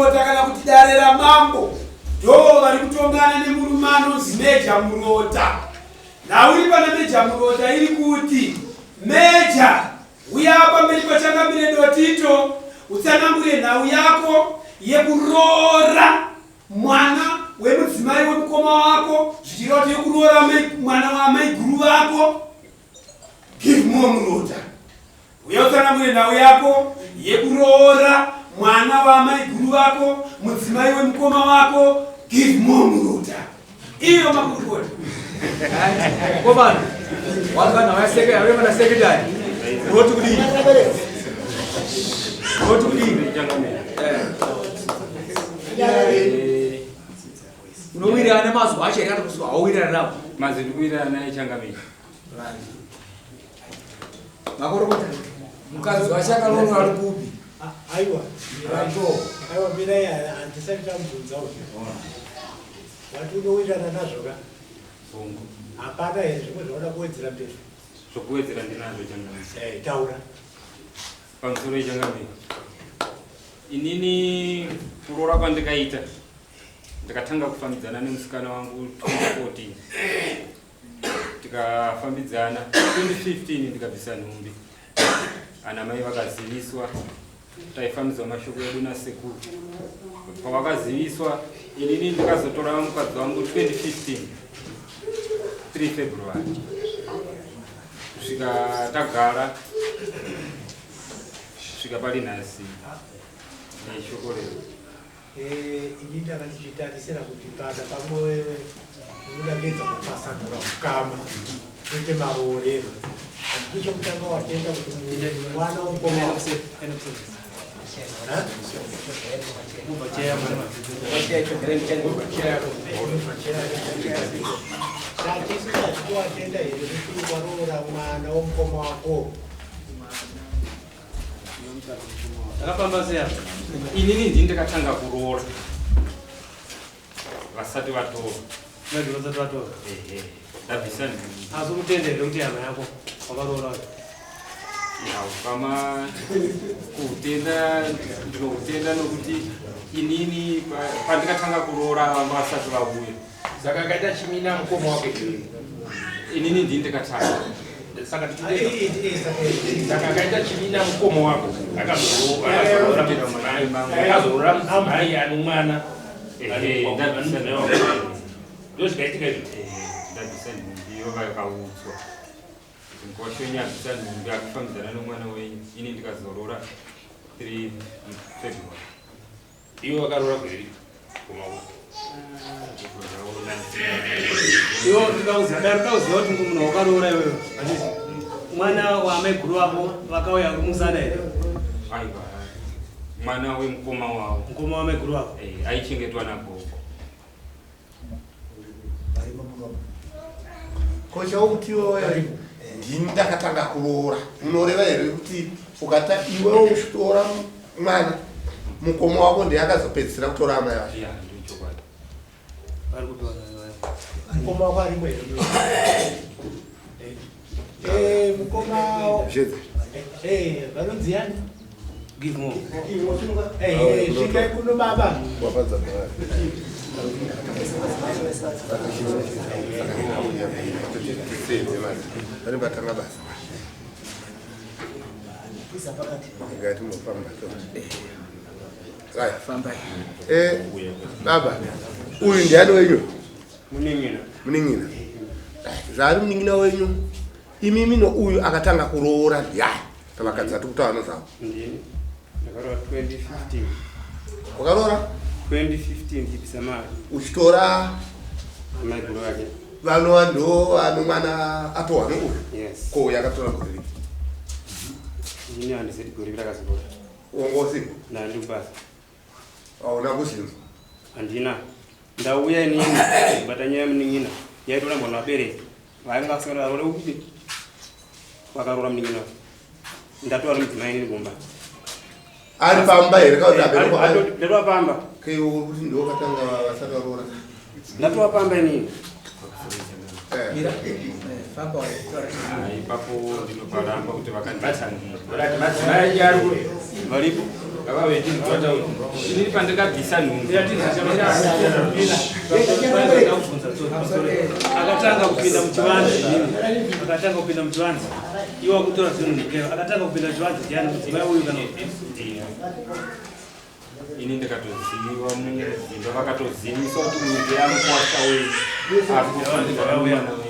Murota kana kuti dare ramambo ndo vari kutongana nemurume anonzi Meja Murota. Nhau iri pana Meja Murota iri kuti Meja uya pamberi paChangamire Dotito utsanangure nhau yako yekuroora mwana wemudzimai wemukoma wako zvichireva kuti yekuroora mwana waamaiguru vako. Give more Murota. Uya utsanangure nhau yako yekuroora mwana waamaiguru vako, mudzimai wemukoma wako. Give more Murota. Iyo makurukota. Komana, wanzwa nhau yaseke yave mana secretary. Unoti kudii? Unoti kudii? Eh. Unowirirana nemazwi acho here kana kuti hauwirirani nawo? Mazwi ndikuwirirana naye changamire. Makorokota. Mukadzi wacho akaroorwa ari kupi? Aiwa. Aiwa mirai handisati tamubvunza uyu. Wati unowirirana nazvo ka? Hongu. Hapana here zvimwe zvauda kuwedzera mberi? Zvokuwedzera ndinazvo changamire. Eh, taura. Pamusoro yechangamire. Inini kuroora kwandikaita ndakatanga kufambidzana nemusikana wangu 2014. Tikafambidzana 2015 ndikabvisa nhumbi. Ana mai vakaziviswa, taifambidzwa mashoko edu nasekuru. Pavakaziviswa inini ndikazotora mukadzi wangu 2015 3 February kusvika tagara kusvika pari nhasi neshoko rero. Eh, ini ndanga ndichitarisira kuti kana pamwe unoda kuedza kupasanura ukama kuite maroorero handiti chokutanga watenda kuti mwana womukoma tatisu tatikuwatenda here kuti waroora mwana womukoma wako. Takafamba sei apa? Inini ndini ndakatanga kuroora vasati vatora. Maybe vasati vatora. Ehe. Ndabvisa ndini. Asi kutenda here kuti hama yako wakaroora uyu? Ya, ukama kutenda ndinokutenda nokuti inini pandikatanga kuroora vanga vasati vauya. Saka akaita chimina mukoma wake inini ndini ndikatanga. Saka saka akaita chimina mukoma wako akazoora akazoora mudzimai ane mwana ndozvikaitika izvo. Ndabvisa nhumbi vakaudzwa mukosho wenyu abvisa nhumbi akufambidzana nomwana wenyu ini ndikazorora 3 February. Iwe wakaroora gore ripi? Iwe ndikauziva dai ndikauziva kuti munhu wakaroora iwewe. Handiti? Mwana waamaiguru vako vakauya kumusana here? Aiwa. Mwana wemukoma wavo. Mukoma wamaiguru vako? Eh, aichengetwa nagogo. Ko chaukuti iwewe ndini ndakatanga kuroora unoreva here kuti ukata iwewe uchitora mwana mukoma wako ndiye akazopedzisira kutora amai vacho? Yeah, ndochokwadi. Vari kupiwa mukoma wako arimo here? Eh, mukoma Zvedza. Eh, vanonzi yani? Give more. Eh, eh, svikai kuno baba. Wapadza bhari. Vanenge vatanga basa. Ngati mufamba to. Right. Fambai. Eh, baba. Uyu ndiani wenyu? Munin'ina. Munin'ina. Zvaari munin'ina wenyu. Imimi nouyu akatanga kuroora ndiani? Pavakadzi vati kutaura nezvavo. Ndini. Ndakaroora 2015. Wakaroora 2015 ndichibvisa mari. Uchitora Maiguru vake. Vanova ndo vano mwana atohwa nouyu? Yes. Ko uyu akatora gore ripi? Ndini handisati gore ripi rakazorora. Wanga usipo? Ndanga ndiri kubasa. Hauna kuzvinzwa? Handina. Ndauya inini kubata nyaya yemunin'ina yaitorambwa nevabereki vainga vasingaroore kupi vakaroora munin'ina wake. Ndatova nemudzimai inini kumba. Ari pamba here kana kuti aberekwa? Ndatova pamba. Kei kuti ndiwo katanga vasati varoora? Ndatova pamba inini. Eh. Ipapo ndinoparamba kuti vakanditangira. Madzimai ari Varipo. Inini pandakabvisa nhumbi akatanga kupinda muchivanze akatanga kupinda muchivanze iwo akutora zvinhu ndikero akatanga kupinda muchivanze ndiani mudzimai uyu kana ini ndakatoziva munedzimba vakatoziviswa kuti uyu ndeamukwasha wenyu akufanirwa mwana wenyu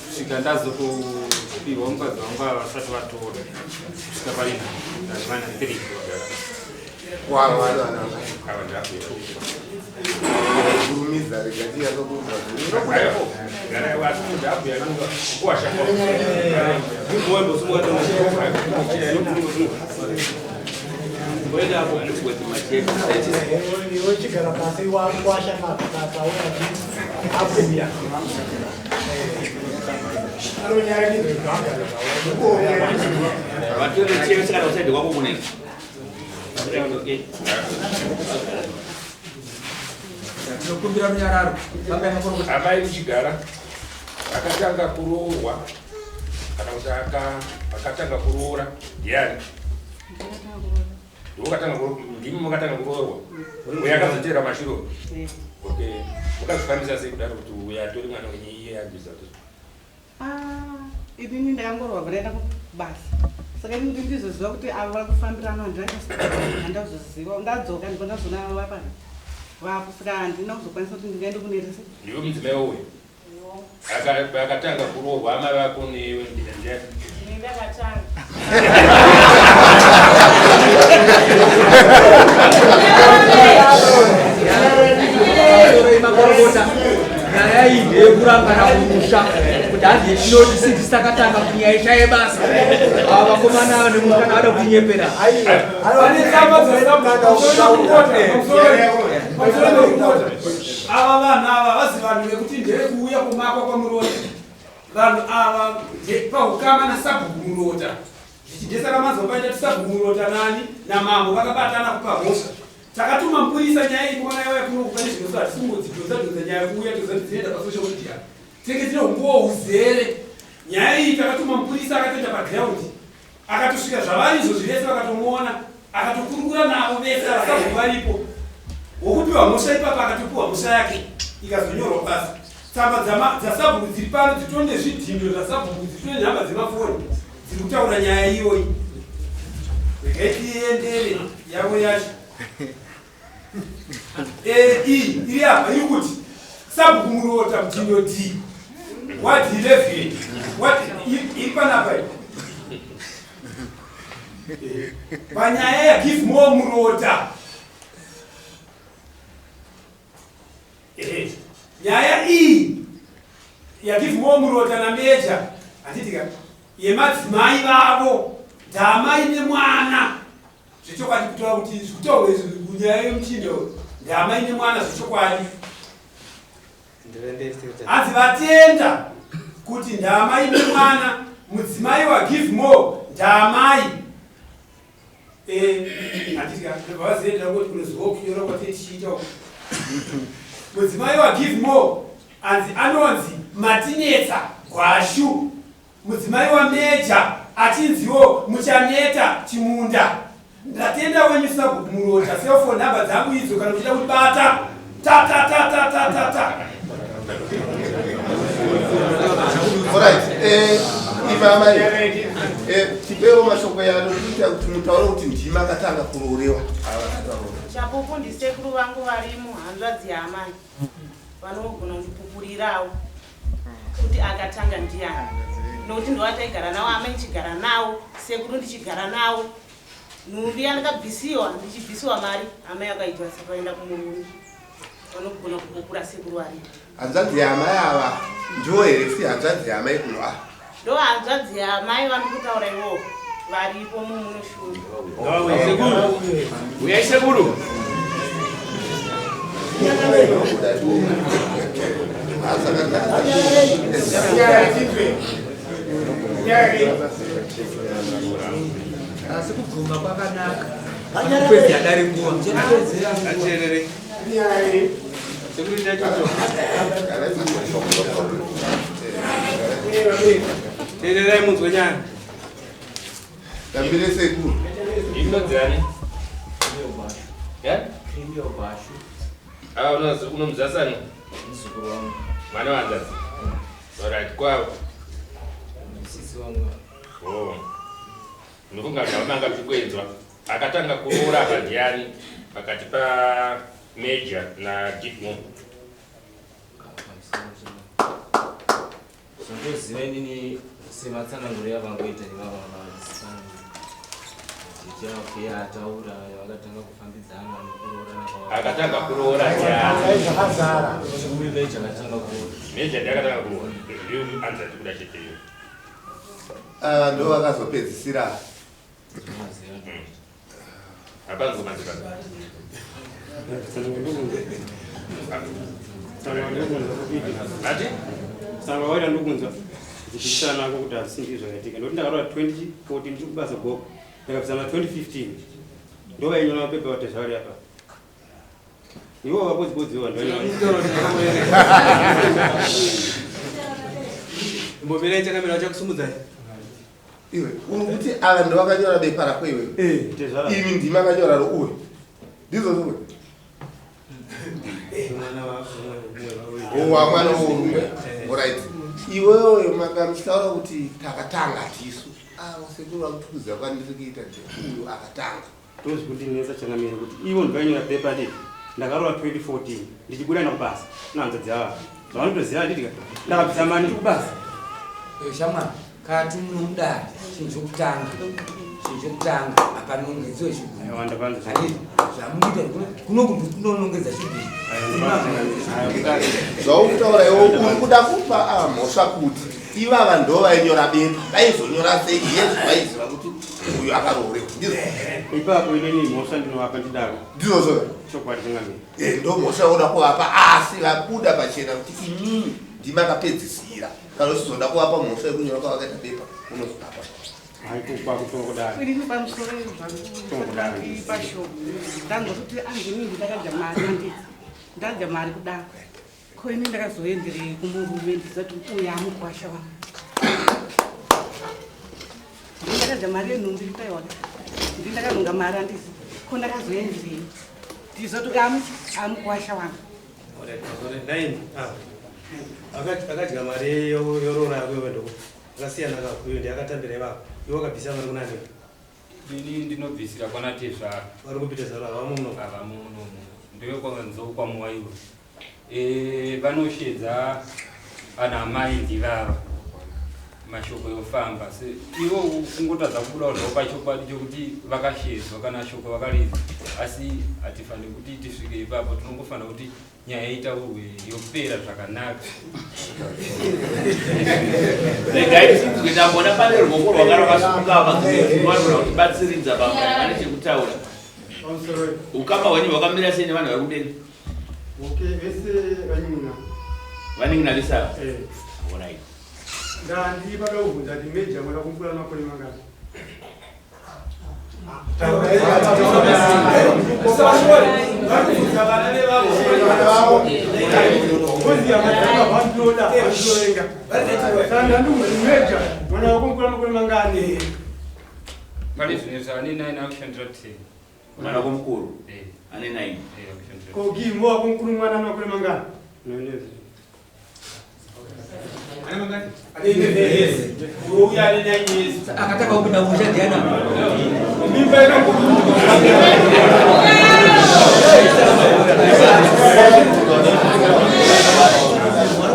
kusvika ndazotopiwa mukadzi wangu ava vasati vatora kusvika pari vana 3 Kurumidza rega tinyatsokuudza. Iwe chigara pasi wakwasha mapauya abuya. Tinokumbira runyararo. Fambai makorokota. Amai muchigara akatanga kuroorwa kana kuti akatanga kuroora ndiani? Ndimi makatanga kuroorwa uye akazotera mashure? Okay, mukazvifambisa sei kudaro kuti uye atori mwana wenyu iye abvisa kuti? Ah, inini ndakangorwa bva ndaenda kubasa, saka ini kuti ndizoziva kuti avo vari kufambirana handina kuzoziva. Ndadzoka ndipo ndazoona vapana vapo, saka handina kuzokwanisa kuti ndingaende kunerese. Ndiwe mudzimai uyu akatanga kuroorwa amai vako newe ndiani? Ini ndakatanga. Soroi makorokota. Nyaya iyi ndeyekurangana kumusha kuti hanzi tinoti sinzi takatanga kunyaya yebasa. Ava vakomana ava nemusikana vada kunyepera. Pane tsamba dzapamusoro. Ava vanhu ava vazi vanhu vekuti ndevekuuya kumakwa kwaMurota. Vanhu ava paukama nasabhuku Murota, zvichidesaka manzwa paita tisabhuku Murota nani namambo vakabatana kupa mhosva. Takatuma mupurisa nyaya iyi kuona yauya kuno kupa nezvinoso. Hatisingodzidhonza dhonza nyaya kuuya toziva kuti dzinoenda pasocial media, tinenge tine umbowo huzere. Nyaya iyi takatuma mupurisa akatoenda paground, akatosvika zvavari izvozvi vese vakatomuona, akatokurukura navo vese vasabhuku varipo. Wokupiwa mhosva ipapa akatopiwa mhosva yake ikazonyorwa pasi. Tsamba dzasabhuku dziri pano, dzitori nezvidhindo zvasabhuku, dzitori nenhamba dzemafoni dziri kutaura nyaya iyoyi. Regai tiendere yavo yacho. Iyi iri apa iri kuti sabhuku Murota, mudhindo D, ward 11, ward iri panapa iyi panyaya yaGivemore Murota. Nyaya iyi yaGivemore Murota naMeja, handiti ka, yemadzimai vavo ndamai nemwana zvechokwadi. Kutaura kuti zvikutaurwa izvi kunyaya yemuchindo, ndamai nemwana zvechokwadi. Hanzi vatenda kuti ndamai nemwana, mudzimai waGivemore ndamai. Handiti ka, vaziendera kuti kunoziva kunyora kwatee tichiita uku. Mudzimai waGivemore anzi anonzi Matinetsa Gwashu, mudzimai waMeja achinziwo Muchaneta Chimunda. Ndatenda wenyu sabhuku Murota. Cellphone nhamba dzangu idzo kana uchida kundibata, ta ta ta ta ta ta ta. Alright, imamai tipewo mashoko yano kuita kuti mutaure kuti ndimi akatanga kuroorewa ava vasati varoora. Chapupu ndisekuru vangu varimo, hanzvadzi yaamai, vanogona kundipupurirawo kuti akatanga ndiani, nokuti ndovataigara navo. Amai ndichigara navo, sekuru ndichigara navo. Nhumbi yandakabvisiwa, ndichibvisiwa mari, amai akaidya sakaenda kumurume. Vanogona kupupura sekuru varipo. Hanzvadzi yaamai ava ndiwo here futi hanzvadzi yaamai kuno ah? Ndo hanzvadzi yaamai vari kutaura ivovo, varipo mumunoshura. Sekuru, uyai sekuru. Asi kubvuma kwakanaka kupedzera dare nguva. Ateerere. Sekuru, ndachocho. Teererai munzwe nyaya. Tambire sekuru. Inodzani? Eh? Creamio Bashu. Ah, unomuziva sani? Muzukuru wangu. Mwana wahanzvadzi. Alright, kwavo. Sisi wangu. Oh. Ndinofunga kuti havamanga muchikwenzwa. Akatanga kuroora apa ndiani pakati pa Major na Gitmo? Zvandoziva inini sematsananguro yavangoita nevavavazisangu. Tichafe ataura vakatanga kufambidzana nekuroorana kwavo. Akatanga kuroora ndiani? Zvakazara. Uyu Major akatanga kuroora. Major ndiye akatanga kuroora. Ndiyo answer tikuda chete iyo. Ava ndo vakazopedzisira. Hapana kumanzika. Ati? Sanga waita ndokunzwa dzichipikisana nako kuti hazvisingi zvakaitika ndokuti ndakarora 2014 ndiri kubasa gogo ndakabvisa ma 2015 ndovainyora mapepa kuti zvavari apa ivo vabodzibodzi ivo Mbomirai chakamira vachakusumudzai. Iwe uri kuti ava ndo vakanyora bepa rako iwe. Imi ndimi akanyora rouwe. Ndizvo zvo. Owa mwana worume. Alright. Iwewe makamuchitaura kuti takatanga tisu. Ava sekuru vakutukuziva kwandiri kuita ndi uyu akatanga. Ndozvikundinetsa changamire kuti ivo ndivainyora pepa dii ndakarora 2014 ndichibuda nakubasa nahanzvadzi ava zvavanotoziva handiti ndakabvisa mari ndiri kubasa. Shamwari, kati munomudare chinhu chokutanga, chinhu chokutanga hapanongedziwe chigumbu. Handiti zvamunoita kuno kunonongedza chigumbu. Zvaukutaura iwe uri kuda kupa ava mhosva kuti ivava ndo vainyora bepa vaizonyora sei yesu vaiziva kuti uyu akaroorewa ndizvo Ipapo inini mhosva ndinovapa ndidaro. Ndizvozvo. Chokwadi changamire. Eh, ndo mhosva unoda kuvapa asi vabuda pachena kuti imimi ndimi akapedzisira kana uchizoda kuvapa mhosva yekunyora kwavakaita bepa unozovapa. Inini pamusoro zvangu pashoko ndanzwa kuti anzi ndakadya mari handiti ndadya mari kudaro ko ini ndakazoenderei kumurume ndizati uyu amukwasha wangu ndini ndakadya mari yenhumbi kutaiwaka ndini ndakanhonga mari handisi ko ndakazoenderei ndizoti amukwasha wangu Nine. Ah. Akadya mari yoroora yako iwe ndoko. Akasiyana kako iwe ndiye akatambira ivako. Iwe wakabvisa mari kuna ani? Ini ndinobvisira kwana tezvara. Vari kupi tezvara? Havamo muno. Havamo muno. Ndiwe kwanzokwamuwaiwa. Eh, vanoshedza ana amai ndivava. Mashoko yofamba. Se ivo kungotadza kubuda zvavo pachokwadi chokuti vakashedzwa kana shoko vakaridza. Asi hatifaniri kuti tisvike ipapo tinongofanira kuti nyaya itaurwe yopera zvakanaka. Regai tinzwe ndambona pane ruoko rwanga rwakasumuka apa vanogona kutibatsiridza pamwe vane chekutaura. Ukama hwenyu hwakamira sei nevanhu vari kumberi? Okay, vese vanin'ina. Vanin'ina vese ava? Eh. Alright. Ndandi pada kubvunza kuti meja mwana kumukura makore mangani? Pane zvinhu izvi ane 9 akushandira 10. Mwana wako mukuru? Eh. Ane 9. Eh, akushandira. Kogimo wako mukuru mwana makore mangani? Akataka kupinda musha ndiana. Mimba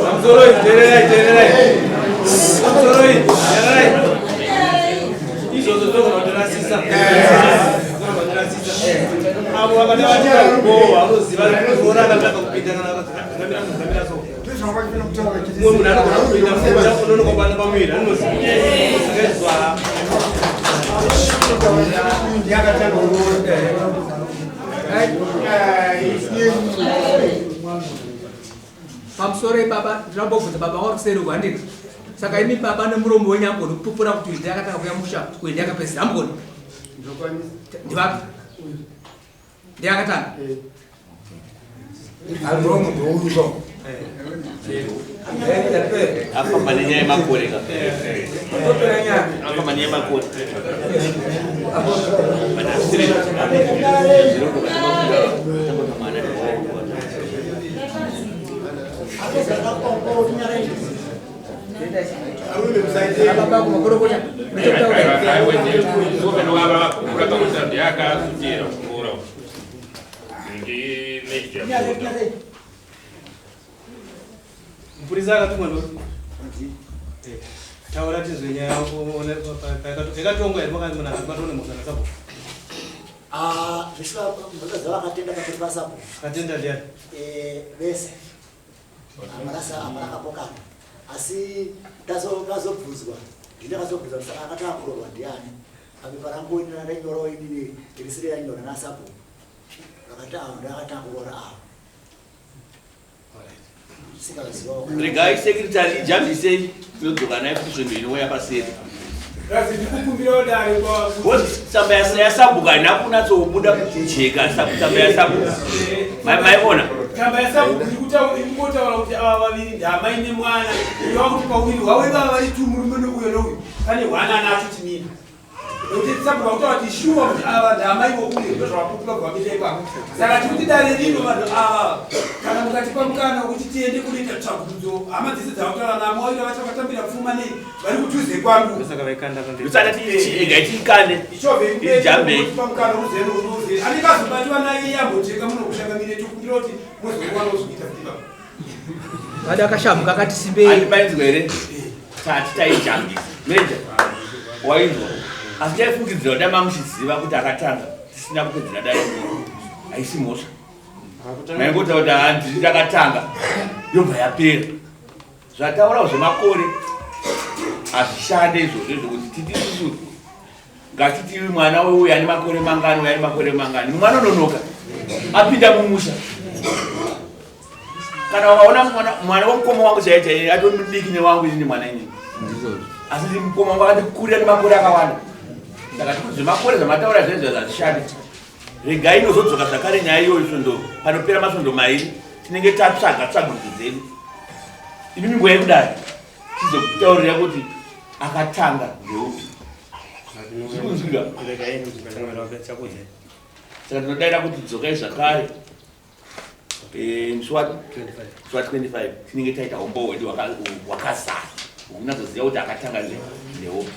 Pamusoroi, teererai, teererai. Pamusoroi, teererai. Izvozvo zvinogona kutirasisa. Zvinogona kutirasisa. Avo vakada vatika kubowa, vanoziva kuroora akatanga kupinda kana akamira akamira so. Mumwe munhu anogona kupinda musha unonoka kubata pamuviri anoziva. Saka Pamusoro baba ndinambobvunza baba wari kuseri uko handiti saka imi baba nemuromo wenyu hamugoni kupupura kuti uyu ndiye akatanga kuuya musha uyu ndiye akapedzisira hamugoni ndivapi ndiye akatanga. Afamba nenyaya yemakore ka. Afamba nenyaya yemakore. Mupurisa akatumwa ndo taura tizwe nyaya yakatongwa here makanzi munhu akabatwa nemhosva nasapo. Ah, zveshuwa mhosva dzavakatenda pakati pasapo. Katenda ndiani? Eh, vese. Hamuna kapokana. Asi tazobvunzwa, ndini akazobvunzwa kuti saka akatanga kuroorwa ndiani? Papepa rangu ini randainyora inini risiri rainyora nasapo. Vakati avo ndakatanga kuroora avo. Regai secretary ijambisei tinodzoka naye futi svondo inouya paseri. Tsamba yasabhuka haina kunatsobuda kujeka tsamba yasabhuka. Maiona? Tsamba yasabhuka iri kungotaura kuti ava vaviri ndamai nemwana. Kureva kuti pauviri hwavo ivava vari tu murume neuyo neuyo pane hwana anacho chimina. Nokuti sabhuku vakutaura kuti shuwa kuti ava ndamai vokuyo ndozvavapupura kubva kuita ipapo. Saka tikuti dare rino vanhu ava kana mukatipa mukana wekuti tiende kunoita tsvagurudzo hama dzese dzavakutaura namo vaita vacha vakatambira pfuma nei vari kudhuze kwangu. Ndosaka titi ega tiikande. Ichovhe Ijambe. pa mukana uzere unouzere. Anenge azobatiwa naye iye ambojeka muno kushangamire tokumbira kuti muzowana kuzokuita kuti ipapo. Vada akashamuka akati simbei. Andipainzwa here? Tati taijambisa. Meja. Wainzwa. Asi taifungidzira kuti dai mamuchiziva kuti akatanga tisina kupedzera dai haisi mhosva. Maingotaura kuti handiri ndakatanga yobva yapera. Zvataurawo zvemakore hazvishande izvozvo izvo kuti titi isusu ngatiti mwana uyu ane makore mangani uyu ane makore mangani mwana unonoka apinda mumusha kana ukaona mwana wemukoma wangu chaiye chaiye atori mudiki newangu inini mwana inini asi ndi mukoma wangu akandikurira nemakore akawanda saka tikuti zvemakore zvamataura zvaizvo hazvishandi regai inozodzoka zvakare nyaya iyoyo svondo panopera masvondo mairi tinenge tatsvaga tsvagurudzo dzedu imi minguva yekudai tizokutaurira kuti akatanga ndeupi zvikunzwika saka tinodaira kuti dzokai zvakare musi wa 25 tinenge taita umbowo hwedu hwakazara hwokunyatsoziva kuti akatanga ndeupi.